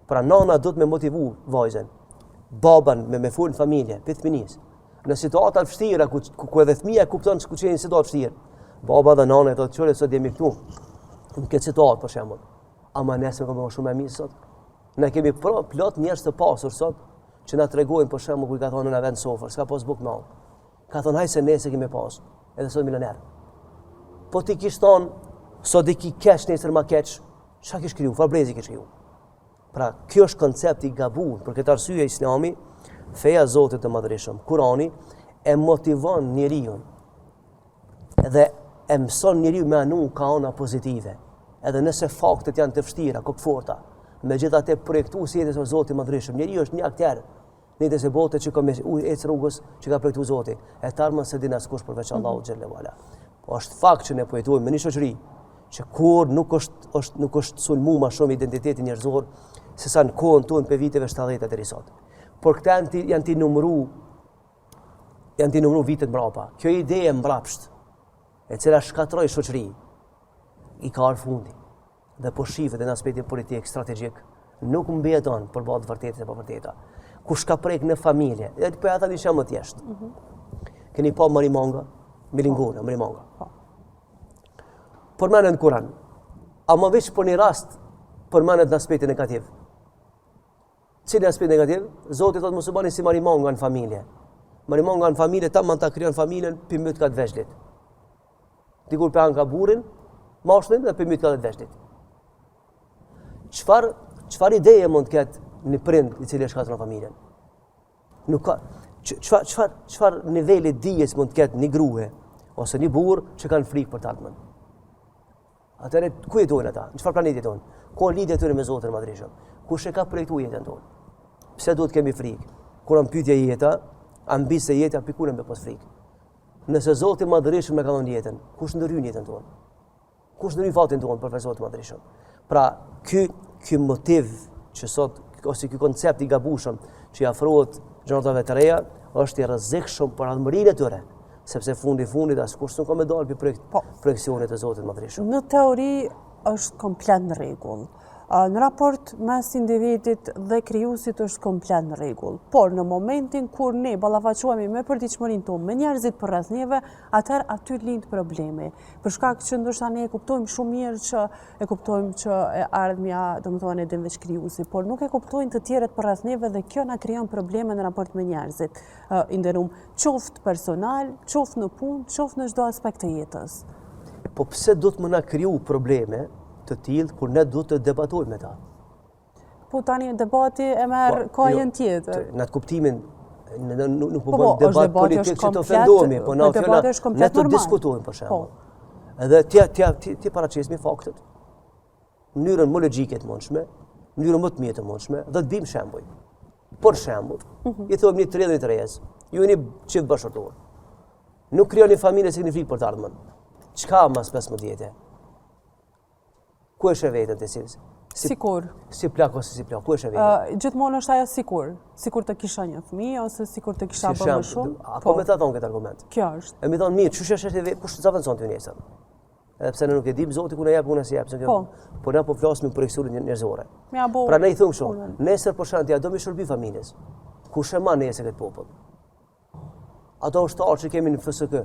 Pra nana duhet me motivu vajzën, baban me me fol në familje, prej fëminisë. Në situata të vështira ku, ku, ku edhe fëmija kupton se ku qenë situatë vështirë. Baba dhe nana i thotë qyre sot jemi këtu. Në këtë situatë për shembull. Ama nesër ka me shumë më mirë sot. Ne kemi pro, plot njerëz të pasur sot që na tregojnë për shembull kur ka thonë në vend sofër, s'ka pas bukë më. Ka thonë hajt se nesër kemi pas, edhe sot milioner. Po t'i kish thonë, sot i ki keq, nesër ma keq, çka kish kriju, çfarë brezi kish kriju? Pra, kjo është koncept i gabum, për këtë arsye islami, feja e Zotit të madhërishëm, Kurani, e motivon njeriun dhe e mëson njeriun me anu ka ana pozitive. Edhe nëse faktet janë të vështira, kokëforta, megjithatë projektuesi i jetës është Zoti i madhërishëm, njeriu është një akter. Në se bote që ka me ecë rrugës që ka projektu Zoti. E të ardhmen s'e din askush përveç mhm. Allahut xhelle ve ala. Po është fakt që ne po jetojmë me një shoqëri që kur nuk është, është nuk është sulmu ma shumë identiteti njerëzor se sa në kohën tonë prej viteve 70 deri sot. Por këta janë t'i, janë t'i numru janë t'i numru vitet mbrapa. Kjo ide e mbrapsht, e cila shkatroi shoqëri, i ka ardhë fundi. Dhe po shifet në aspektin politik, strategjik, nuk mbijeton përballë të vërtetës e pavërteta. Kush ka prek në familje, e po ja them një shembull thjesht. Mm -hmm. Keni pa Marimanga, Milingona, Marimanga. Po. Përmendet në Kuran. Ama veç për një rast përmendet në aspektin negativ. Cili aspekt negativ? Zoti thotë mos u bani si marimanga në familje. Marimanga në familje tamam ta krijon familjen pi myt ka të vegjlit. Dikur pe han ka burrin, mashkullin dhe pi myt ka të vegjlit. Çfarë çfarë ideje mund të ketë një prind i cili e shkatërron familjen? Nuk ka çfarë çfarë çfarë niveli dijes mund të ketë një grue ose një burrë që kanë frikë për të ardhmen. Atëherë ku jetojnë ata? Në çfarë planeti jetojnë? Ku është lidhja e tyre me Zotin e Madhërishëm? Kush e ka projektuar jetën tonë? Pse duhet të kemi frikë? Kur në pyetje jeta, ambicje jeta pi ku me pas frikë? Nëse Zoti i Madhërishëm e ka dhënë jetën, kush ndërhyn në jetën tonë? Kush ndërhyn fatin tonë përveç Zotit të Madhërishëm? Pra, ky ky motiv që sot ose ky koncept i gabushëm që i afrohet gjeneratave të reja është i rrezikshëm për ardhmërinë e tyre, sepse fundi i fundit askush nuk ka me dalë pi projekt, po. projeksionit të Zotit të Madhërishëm. Në teori është komplet në rregull. Në raport mes individit dhe krijuesit është komplet në rregull. Por në momentin kur ne ballafaqohemi me përditshmërinë tonë, me njerëzit përreth neve, atëherë aty lind problemi. Për shkak që ndoshta ne e kuptojmë shumë mirë që e kuptojmë që e ardhmja, domethënë e din veç krijuesi, por nuk e kuptojnë të tjerët përreth neve dhe kjo na krijon probleme në raport me njerëzit. I nderum, qoftë personal, qoftë në punë, qoftë në çdo aspekt të jetës. Po pse duhet me na kriju probleme të tillë kur ne duhet të debatojmë me ta? Po tani debati e merr po, jo, kahjen tjetër. Në atë kuptimin, ne nuk po, po bëjmë po, debat politik që të ofendohemi, po na fjala ne të diskutojmë për shembull. Po. Edhe ti ti ti ti paraqesmi faktet. Mënyrën më logjike të mundshme, mënyrën më të mirë të mundshme dhe të bim shembuj. Për shembull, mm -hmm. i thojmë një të ri dhe një të resë, ju jeni çift bashkëshortor. Nuk krijoni familje se keni frikë për të ardhmen. Çka mas 15 vjetë? Ku e sheh veten ti si? Si, sikur. Si plak ose si plak, ku e sheh veten? Uh, gjithmonë është ajo sikur. Sikur të kisha një fëmijë ose sikur të kisha si bërë më shumë. A po, me ta thonë këtë argument? Kjo është. E mi thonë mirë, qysh e sheh veten, kush të zavendëson ty nesër? Edhe pse ne nuk e dimë Zoti ku na jep, ku na s'i jep, kjo. Po. Po ne po flasim për projeksionet njerëzore. Ja bo. Pra ne i thomë kështu, nesër po sheh ti a do mi shërby familjes. Kush e man nesër këtë popull? Ato ushtarë që kemi në FSK,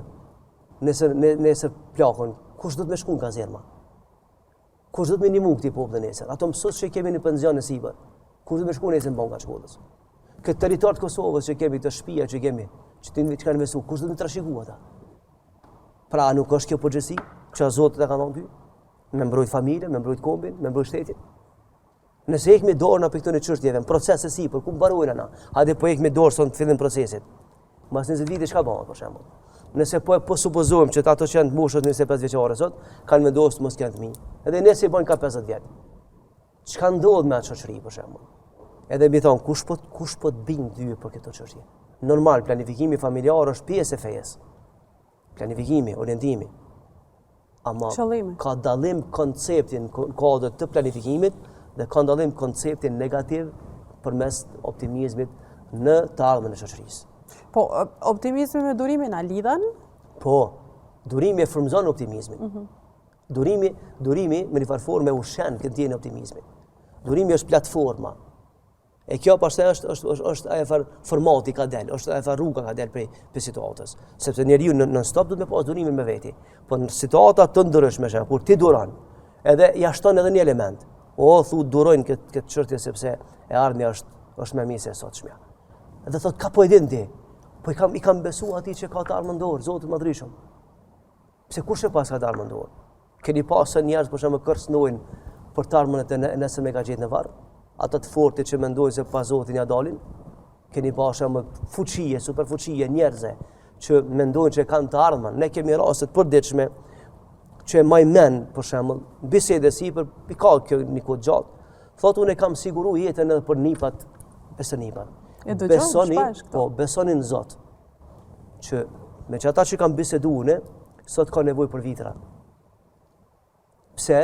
nesër, nesër plaken, kush do të me shku në kazerma? Kush do të me nimu këtij populli nesër? Ato mësues që kemi në penzion e sipër, kush do të me shku nesër në banka të shkollës? Këtë territor të Kosovës që kemi, të shpia që kemi, që të që kanë investu, kush do të me trashigu ata? Pra, nuk është kjo përgjegjësi që Zoti ta ka dhonë ty? Me mbrojt familjen, me mbrojt kombin, me mbrojt shtetin? Nëse hekmi dorë na prej këtyne çështjeve, në proces e sipër, ku mbarojnë na? Hajde po hekmi dorë sot në fillim procesit. Mas 20 vite çka bëhet për shembull? Nëse po po supozojmë që ato që janë të moshës 25 vjeçare sot, kanë vendosur të mos kenë fëmijë. Edhe nëse i bën ka 50 vjet. Çka ndodh me atë shoqëri për shembull? Edhe mi thon kush po kush po të bind ty për këto çështje? Normal, planifikimi familjar është pjesë e fesë. Planifikimi, orientimi. Ama Qëllimi. ka dallim koncepti në kuadër të planifikimit dhe ka dallim koncepti negativ përmes optimizmit në të ardhmen e shoqërisë. Po, optimizmi me durimin a lidhen? Po, durimi e frymëzon optimizmin. Mm -hmm. Durimi, durimi me një farë forme ushqen këtë ndjenjë optimizmit. Durimi është platforma E kjo pastaj është është është është ajo far formati ka del, është ajo far rruga ka del prej prej situatës. Sepse njeriu në non stop duhet me pas durimin me veti. Po në situata të ndryshme që kur ti duron, edhe ja shton edhe një element. O thu duroj në këtë këtë çështje sepse e ardhmja është është më mirë se e sotshmja. Edhe thot ka po e din ti. Po i kam i kam besu atij që ka të ardhmen n'dorë, Zotit Madhërishëm. Pse kush e paska të ardhmen n'dorë? Keni pa se njerëz për shembull kërcënojnë për të ardhmen e nesër me ka gjetë në varr? Ata të fortë që mendojnë se pa Zotin ja dalin? Keni pa shembull fuqie, superfuqie njerëz që mendojnë që kanë të ardhmen. Ne kemi raste të përditshme që e maj men, për shembull, bisedë sipër, i ka kjo një kohë gjatë. Thotë unë e kam siguru jetën edhe për nipat e stërnipat. E besoni, shpesh këto. Po, besoni në Zot, që me qata që kam bisedu une, sot ka nevojë për vitra. Pse?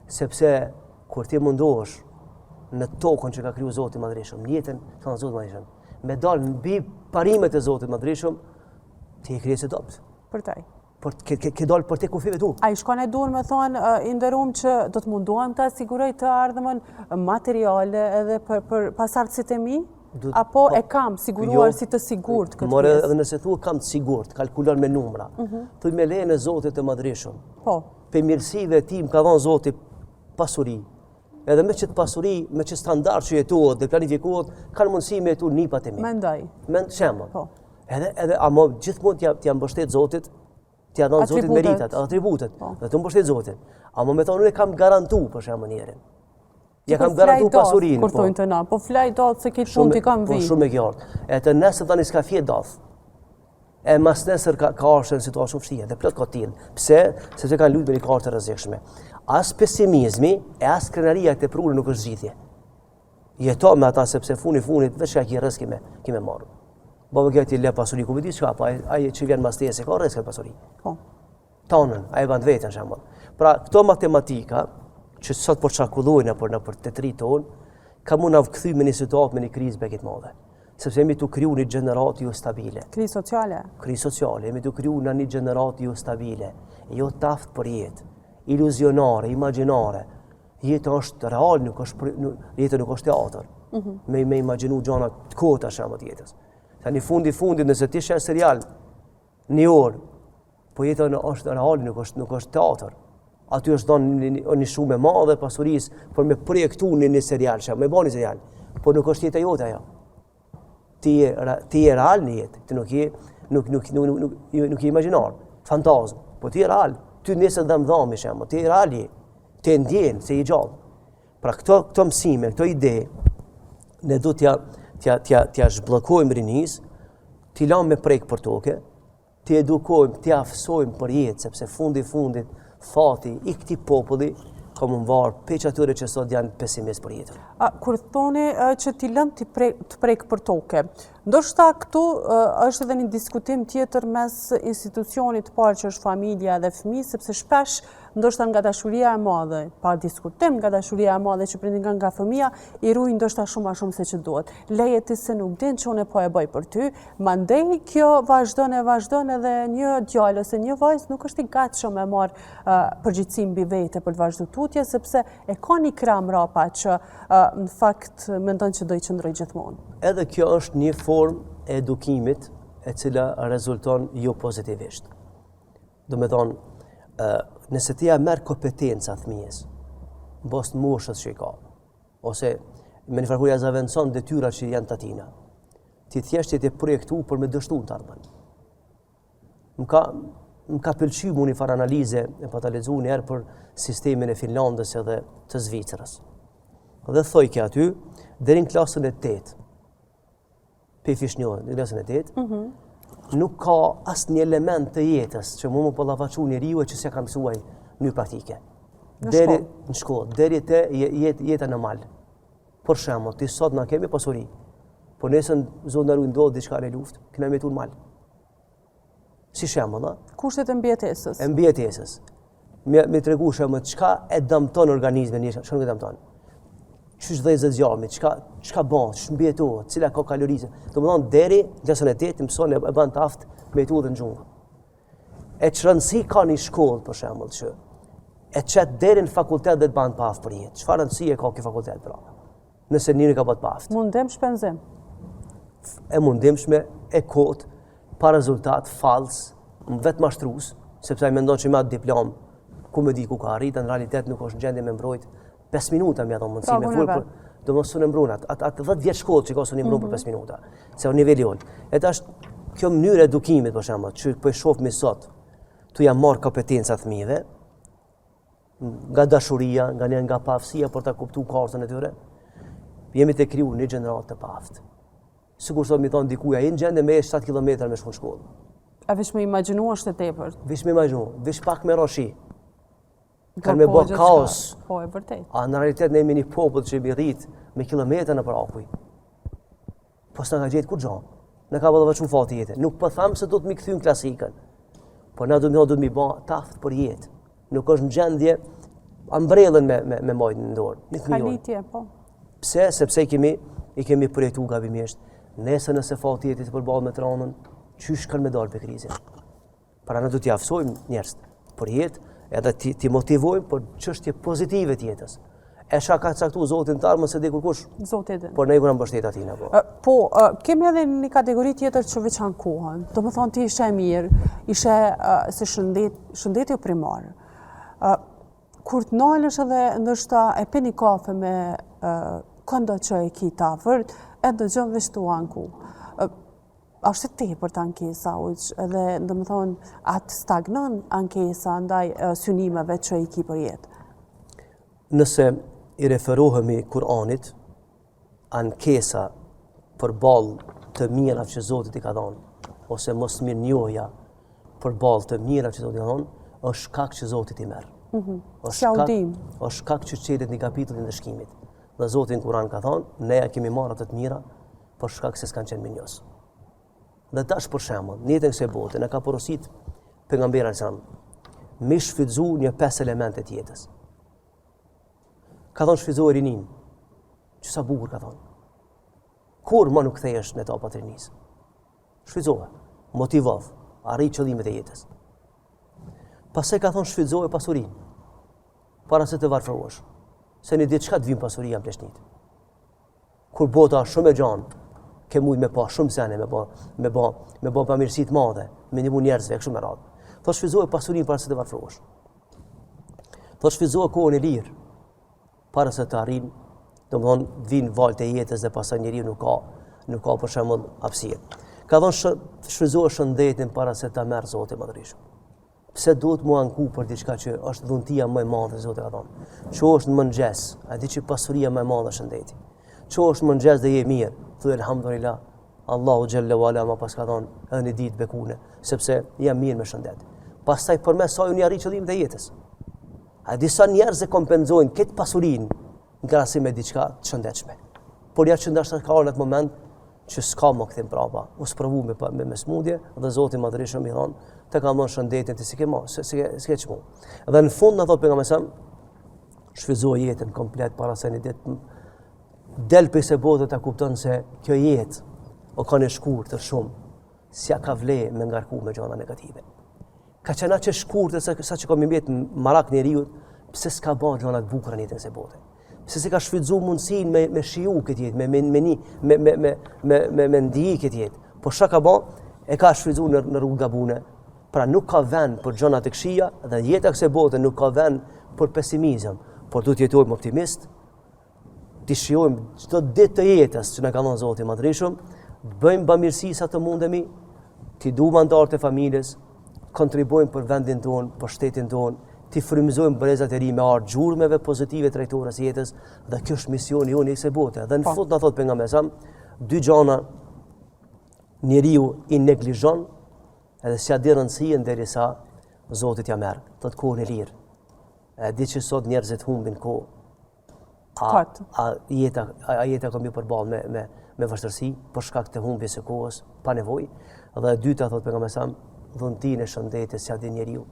Sepse kur ti mundohesh në tokën që ka kriju Zoti i Madhërishëm, në jetën që ka Zoti i Madhërishëm, me dal mbi parimet e Zotit të Madhërishëm, ti je krijesë e dobët. Përtej. Por ke ke, ke dal përtej kufijve tu. A i shkon e duhur me thonë i nderum që do të mundohem ta siguroj të ardhmen materiale edhe për për pasardhësit e mi? Apo po, e kam siguruar jo, si të sigurt këtë pjesë? More edhe nëse thua kam të sigurt, kalkulon me numra. Mm -hmm. Thuj me lejen e Zotit të Madhërishëm. Po. Prej mirësive të tij më ka dhënë Zoti pasuri. Edhe me qëtë pasuri, me qëtë standard që jetohet dhe planifikohet, kanë mundësi me jetu nipat e mi. Mendoj. Mend shembull. Po. Edhe edhe ama gjithmonë t'ia t'ia mbështet Zotit, t'ia dhon Zotit meritat, atributet. Po. Dhe të mbështet Zotin. Ama me thonë unë kam garantu për shembull njerin. Ja kam garantu pasurinë. Kur po. thonë të na, po flaj dath se këtë punë t'i kam vi. Po shumë e qartë. E të nesër tani s'ka fjet dath. E mas nesër ka, ka ardhë në situatë shumë vështirë, dhe plot ka tillë. Pse? Sepse kanë lujtë me një kartë të rrezikshme. As pesimizmi e as krenaria e tepruar nuk është zgjidhje. Jeto me ata sepse funi funit veç ka ki rrezik me ki me marrë. Baba kjo ti le pasuri ku me di çka, po ai ai që vjen mas teje s'e ka rrezik pasuri. Po. Tonën, ai e ban veten shembull. Pra këto matematika që sot po qarkullojnë nëpër nëpër të tri tonë, ka mund na kthy me një situatë me një krizë beke të madhe. Sepse jemi tu kriju një gjeneratë jo stabile. Krizë sociale. Krizë sociale, jemi tu kriju në një gjeneratë jo stabile, jo t'aftë për jetë, iluzionare, imagjinare. Jeta është real, nuk është nuk, jeta nuk është teatër. Mm -hmm. Me me imagjinu gjana të kota shembull të jetës. Tani fundi fundit nëse ti sheh serial një orë, po jeta në është real, nuk është nuk është teatër. Aty është dhënë një, një, një shumë e madhe pasurisë për me projektu një, një serial, shembull, me bë një serial. Po nuk është jeta jote ajo. Ti je ti je real në jetë, ti nuk je nuk nuk nuk nuk nuk, nuk je imagjinar, fantazmë, po ti je real. Ty nesër dhëm dhami shembull, ti je real je. Ti e ndjen se je gjallë. Pra këto këto mësime, këto ide ne do t'ja t'ja t'ja t'ja zhbllokojmë rinisë, t'i lamë me prek për toke, t'i edukojmë, t'i aftësojmë për jetë, sepse fundi fundit, fati i këtij populli ka m'u varë prej atyre që sot janë pesimist për jetën. A, kur thoni që t'i lëmë të prek, të prek për toke, ndoshta këtu është edhe një diskutim tjetër mes institucionit të parë që është familja dhe fëmijë, sepse shpesh ndoshta nga dashuria e madhe, pa diskutim nga dashuria e madhe që prindin kanë nga fëmija, i rujnë ndoshta shumë ma shumë se që duhet. Leje ti se nuk din që unë po e bëj për ty, mandej kjo vazhdon e vazhdon edhe një djalë ose një vajzë nuk është i gatshëm me marrë përgjegjësi mbi vete për të vazhdu tutje, sepse e ka një krah mrapa që në fakt mendon që do i qëndrojë gjithmonë. Edhe kjo është një formë e edukimit e cila rezulton jo pozitivisht. Domethonë, nëse ti ja merr kompetenca fëmijës, në bazë të moshës që i ka, ose me një farë ja zavendëson detyra që janë të tina, ti thjesht je tu projektu për me dështu në të ardhmen. Më ka, më ka pëlqy mu një farë analize, e pata lexu një herë për sistemin e Finlandës edhe të Zvicrës. Dhe thojke aty, deri në klasën e 8, prej fishniore, në klasën e 8, mm -hmm. nuk ka asnjë element të jetës që mu m'u ballafaqu njeriu e që s'e ka mësu ai në praktike. Në deri, në shkollë, deri te jet, jeta në mal. Për shembull, ti sot na kemi pasuri, po nesër Zot na ruaj ndodh diçka në luftë, kena me jetu në mal. Si shembull, a? Kushtet e mbijetesës. E mbijetesës. Me, me tregu shembull, çka e dëmton organizmin, një, çka nuk e dëmton. Qysh dhezet zjarmi, çka, çka ban, qysh mbijetohet, cila ka kalori. Domethonë, deri, në klasën e tetë, mëson e, e ban të aftë me jetu edhe në xhungël. E ç'rëndësi ka një shkollë, për shembull, që e qet deri në fakultet dhe të ban të paaftë për jetë. Çfarë rëndësie ka ky fakultet, pra? Nëse njeri ka bëhet paaftë. Mundim shpenzim. E mundimshme, e kotë, pa rezultat, fals, vetëmashtrus, sepse ai mendon që me atë diplomë, ku me di ku ka arritë, në realitet nuk është në gjendje me mbrojt 5 minuta me ato mundësi me fol, për, do s'un e mbron atë, atë, atë 10 vjet shkollë që ka s'un e mbron mm -hmm. për 5 mhm. minuta, se o niveli unë. E tash, kjo mënyrë e edukimit, për shembull, që po e shohmi sot, tu ja marrë kompetenca fëmijëve, nga dashuria, nga një nga paaftësia për ta kuptu kartën e tyre, jemi tu kriju një gjeneratë të paaftë. Sikur sot mi thonë dikuj, a je në gjendje me 7 km me shku në shkollë. A veç me imagjinu është e tepërt? Veç me imagjinu, veç pak me ra shi. Kanë me bo kaos. Po, e vërtet. A në realitet ne jemi një popull që jemi rrit me kilometra nëpër akuj. Po s'na ka gjetë kurgjo. Na ka ballafaqu fati i jetës. Nuk po tham se duhet m'i kthy në klasikën. Po na duhet me duhet m'i ba t'aftë për jetë. Nuk është në gjendje ombrellën me, me, me majtë në dorë. Një Kalitje, po. Pse? Sepse i kemi, i kemi përjetu gabimisht. Nesër nëse fati i jetës përball me t'ranën, qysh kanë me dalë prej krize? Pra na duhet t'i aftësojmë njerëzit për jetë, edhe t'i, t'i motivojmë për çështje pozitive të jetës. E çka ka caktu Zoti në t'ardhmen s'e di kurkush. Zoti e din. Por ne i kena mbështet atina, po. Po, kemi edhe një kategori tjetër që veç ankohen. Domethonë ti ishe e mirë, ishe se shëndet, shëndeti o primar. Kur të nalesh edhe ndoshta e pi një kafe me këndo që e ki t'afërt, e dëgjon veç tu anku. A është e tepërt ankesa, hoxhë, edhe, domethonë, a të stagnon ankesa ndaj synimeve që i ki për jetë? Nëse i referohemi Kur'anit, ankesa përballë të mirave që Zoti t'i ka dhënë, ose mosmirënjohja përballë të mirave që Zoti ka dhënë, është shkak që Zoti t'i merr. Mm -hmm. është shkak, është shkak që çelet një kapitull i ndëshkimit. Dhe Zoti në Kur'an ka thënë, ne ja kemi marrë ato të mira për shkak se s'kanë qenë mirënjohës. Dhe tash për shembull, në jetën e kësaj bote na ka porosit pejgamberi alejhi selam me shfrytzu një pesë elemente të jetës. Ka thonë shfrytëzoje rininë. Që sa bukur ka thonë. Kurrë më nuk kthehesh në etapat e rinisë. Shfrytëzoje, motivohu, arrij qëllimet e jetës. Pastaj ka thonë shfrytëzoje pasurinë. Para se të varfërohesh. Se një ditë çka të vyn pasuria në pleqni. Kur bota është shumë e gjanë, ke mujt me pa shumë sene, me ba, me ba, me ba bamirësi të madhe, me ndihmu njerëzve, kështu me radhë. Thotë shfrytëzoje pasurinë para se të varfërohesh. Thotë shfrytëzoje kohën e lirë, para se të arrin, domethonë, vijnë valët e jetës dhe pastaj njeriu nuk ka, nuk ka për shembull hapësirë. Ka thonë shfrytëzoje shëndetin para se ta merr Zoti i Madhërishëm. Pse duhet m'u anku për diçka që është dhuntia më e madhe Zoti ka thonë. Çohesh në mëngjes, a di që pasuria më e madhe është shëndeti. Çohesh në mëngjes dhe je mirë, thuj elhamdulillah. Allahu xhelle ve ala ma paska dhonë edhe një ditë bekune, sepse jam mirë me shëndet. Pastaj përmes saj unë i arrij qëllimet e jetës. A disa njerëz e kompenzojnë këtë pasurinë në krahasim me diçka të shëndetshme. Por ja që ndoshta ka ardhur atë moment që s'ka më kthim prapa, u sprovu me me, me smundje dhe Zoti i Madhërishëm i thon, të kam dhënë shëndetin ti s'i ke më, s'e ke s'ke çmu. Dhe në fund na thot pejgamberi sa shfrytëzoje jetën komplet para se një ditë del prej kësaj bote ta kupton se kjo jetë o kanë e shkurtër shumë, s'ja ka vle me ngarku me gjana negative. Ka qenë aq e shkurtër sa, sa që ka me mbet marak njeriut, pse s'ka ba gjana të bukura në jetën e kësaj bote. Pse s'e ka shfrytëzu mundësinë me, me shiju këtë jetë, me, me, me, një, me, me, me, me, me, me ndij këtë jetë. Po çka ka ba, e ka shfrytëzu në, në rrugë gabune. Pra nuk ka vend për gjana të këqija dhe jeta e kësaj bote nuk ka vend për pesimizëm, por duhet të jetojmë optimist, t'i shijojmë çdo ditë të jetës që na ka dhënë Zoti i Madhërishëm, të bëjmë bamirësi sa të mundemi, t'i duam anëtarët e familjes, kontribuojmë për vendin tonë, për shtetin tonë, t'i frymëzojmë brezat e ri me ardhë gjurmeve pozitive trajtore të jetës dhe kjo është misioni jonë i kësaj bote. Dhe në po. fund na thotë pejgamberi sa dy gjana njeriu i neglizhon edhe s'ja di rëndësinë derisa Zoti t'ja merr, thotë kohën e lirë. E di që sot njerëzit humbin kohë A, a jeta, a jeta ka me përballë me, me, me vështirësi për shkak të humbjes së kohës, pa nevojë. Dhe e dyta, thotë pejgamberi sa, dhuntinë e shëndetit s'ja din njeriu.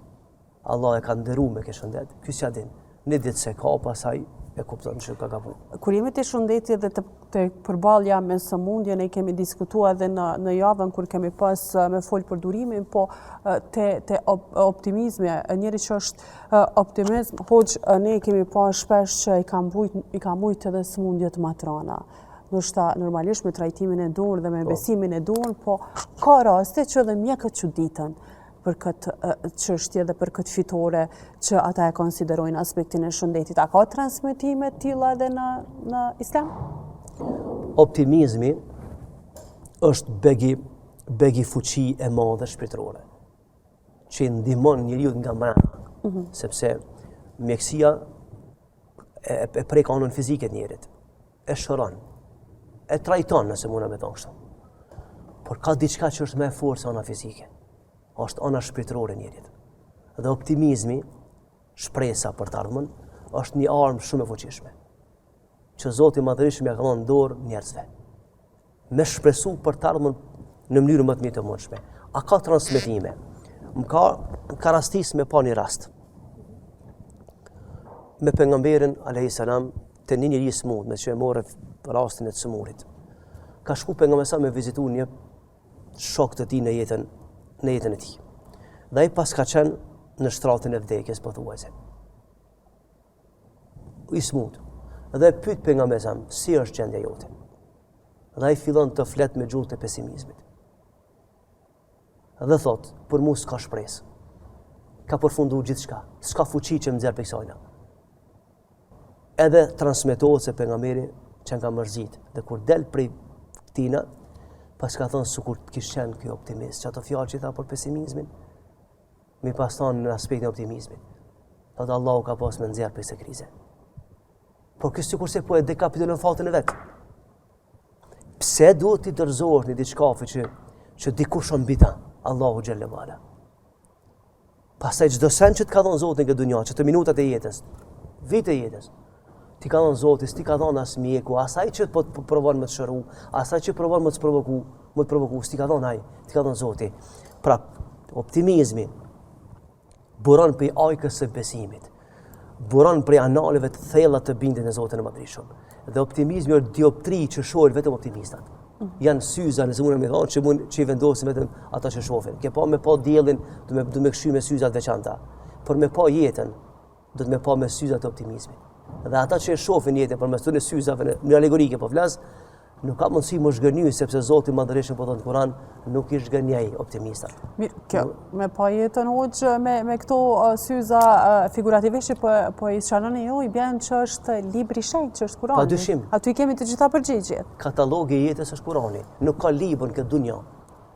Allah e ka nderu me këtë shëndet, ky s'ja din. Një ditë s'e ka, pastaj e kupton që ka gabu. Kur jemi te shëndeti dhe te, te përballja me sëmundjen, e kemi diskutuar edhe në, në javën kur kemi pas me fol për durimin, po te, te optimizmi, njeri që është Optimizm, hoxhë, ne kemi pa shpesh që i ka mujt, i ka mujt edhe sëmundjet ma t'rana. Ndoshta normalisht me trajtimin e duhur dhe me po. besimin e duhur, po ka raste që edhe mjekët çuditen për këtë çështje dhe për këtë fitore që ata e konsiderojnë aspektin e shëndetit. A ka transmetime të tilla edhe në, në islam? Optimizmi është begi, begi fuqi e madhe shpirtërore. që i ndihmon njeriut nga mbrenda, mm -hmm. sepse mjekësia e, e prek anën fizike të njerit, e shëron, e trajton nëse muna me thonë kështu. Por ka diçka që është më e fortë se ana fizike, është ana shpirtërore e njerit. Dhe optimizmi, shpresa për të ardhmen, është një armë shumë e fuqishme, që Zoti i Madhërishëm ja ka dhënë n'dorë njerëzve. Me shpresu për të ardhmen në mënyrën më të mirë të mundshme. A ka transmetime? Më ka, më ka rastis me pa një rast. Me pejgamberin, a.s. te një njeri i smut, meqë e more rastin e të sëmurit. Ka shku pejgamberi a.s. me vizitu një shok të tij në jetën, në jetën e tij. Dhe ai paska qenë në shtratin e vdekjes, pothuajse. I smut. Dhe e pyet pejgamberi a.s., si është gjendja jote? Dhe ai fillon të flet me gjuhë të pesimizmit. Dhe thot, për mu s'ka shpresë. Ka përfundu gjithçka, s'ka fuqi që më nxjerr prej kësajna. Edhe transmetohet se pejgamberi qenka mërzit. Dhe kur del prej këtina, paska thonë sikur të kish qenë ky optimist. Qato fjalë që i tha për pesimizmin, m'i pas thonë në aspektin e optimizmit. Thotë Allahu ka pas me nxjerr prej kësaj krize. Por ky sikurse po e dekapitulon fatin e vet. Pse duhet t'i dorëzohesh një diçkafe që, që dikush o mbi ta, Allahu xhelle ve ala. Pastaj çdo sen që të ka dhonë Zoti në këtë dunja, qato minutat e jetës, vite e jetës, t'i ka dhonë Zoti, s't'i ka dhonë as mjeku, as ai që po të provon me të shëru, as ai që provon me të provoku, me të provoku, s't'i ka dhonë ai, t'i ka dhonë Zoti. Pra, optimizmi buron prej ajkës së besimit, buron prej analeve të thella të bindjes në Zotin e Madhërishëm. Dhe optimizmi është dioptri që shohin vetëm optimistat. Mm. Janë syza nëse mundem me thonë që mund që i vendosin vetëm ata që shohin. Ke pa me pa diellin, do me do me kshyr me syza të veçanta. Por me pa jetën, do të me pa me syza të optimizmit. Dhe ata që e shohin jetën përmes këtyre syzave në mënyrë alegorike po flas, nuk ka mundësi me u zhgënjy sepse Zoti i Madhërishëm po thotë në Kur'an, nuk i zhgënjej optimistat. Mirë, kjo me pa jetën hoxhë me me këto uh, syza uh, figurativisht që po po i sqaroni ju, i bjen që është libri i shenjtë, që është Kurani. Pa dyshim. Aty i kemi të gjitha përgjigjet. Katalogi i jetës është Kurani. Nuk ka libër në këtë dunja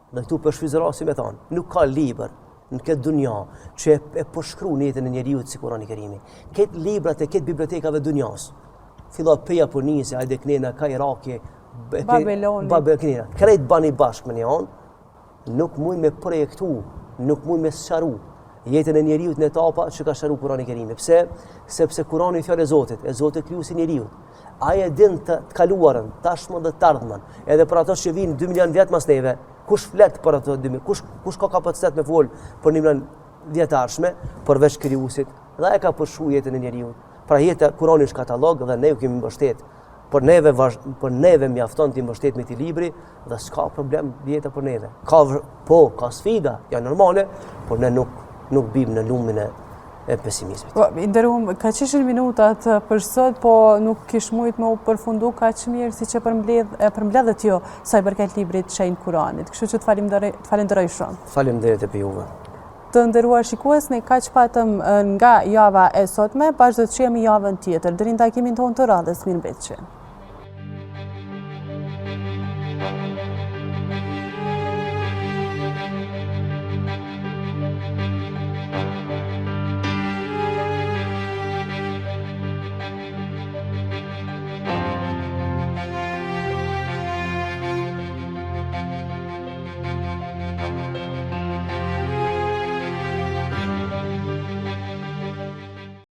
Dhe këtu po shfrytëzoj rastin me thonë, nuk ka libër në këtë dunja që e, e përshkruan jetën e njeriut si Kurani Kerimi. Krejt librat e krejt bibliotekave dunjas, fillo prej Japonisë, ajde knena, ka Iraki, Babiloni. Babiloni, krejt bani bashkë me një anë, nuk mujnë me projektu, nuk mujnë me sqaru jetën e njeriut në etapa që ka sqaru Kurani Kerimi. Pse? Sepse Kurani fjalë e Zotit, e Zoti krijuesi i njeriut. Ai e din të, të kaluarën, tashmen dhe të ardhmen, edhe për ato që vijnë 2 milion vjet mas neve, kush flet për ato 2 milion, kush, kush ka kapacitet me fol për 1 milion vjet të ardhshme, përveç krijuesit, dhe e ka përshkru jetën e njeriut. Pra jeta, Kurani është katalog dhe ne u kemi mbështet. Për neve, vazh, për neve mjafton t'i mbështetemi këtij libri dhe s'ka problem jeta për neve. Ka, po, ka sfida, janë normale, por ne nuk, nuk bim në lumin e e pesimizmit. Po, i nderuam, kaq ishin minutat për sot, po nuk kish mujt me u përfundu kaq mirë siç e përmbledh, e përmbledhët ju sa i përket librit shenjt Kuranit. Kështu që të falenderoj, të falenderoj shumë. Faleminderit edhe juve. Të nderuar shikues, ne kaq patëm nga java e sotme, bashkë do të jemi javën tjetër. Deri në takimin tonë të radhës, mirëmbetshi.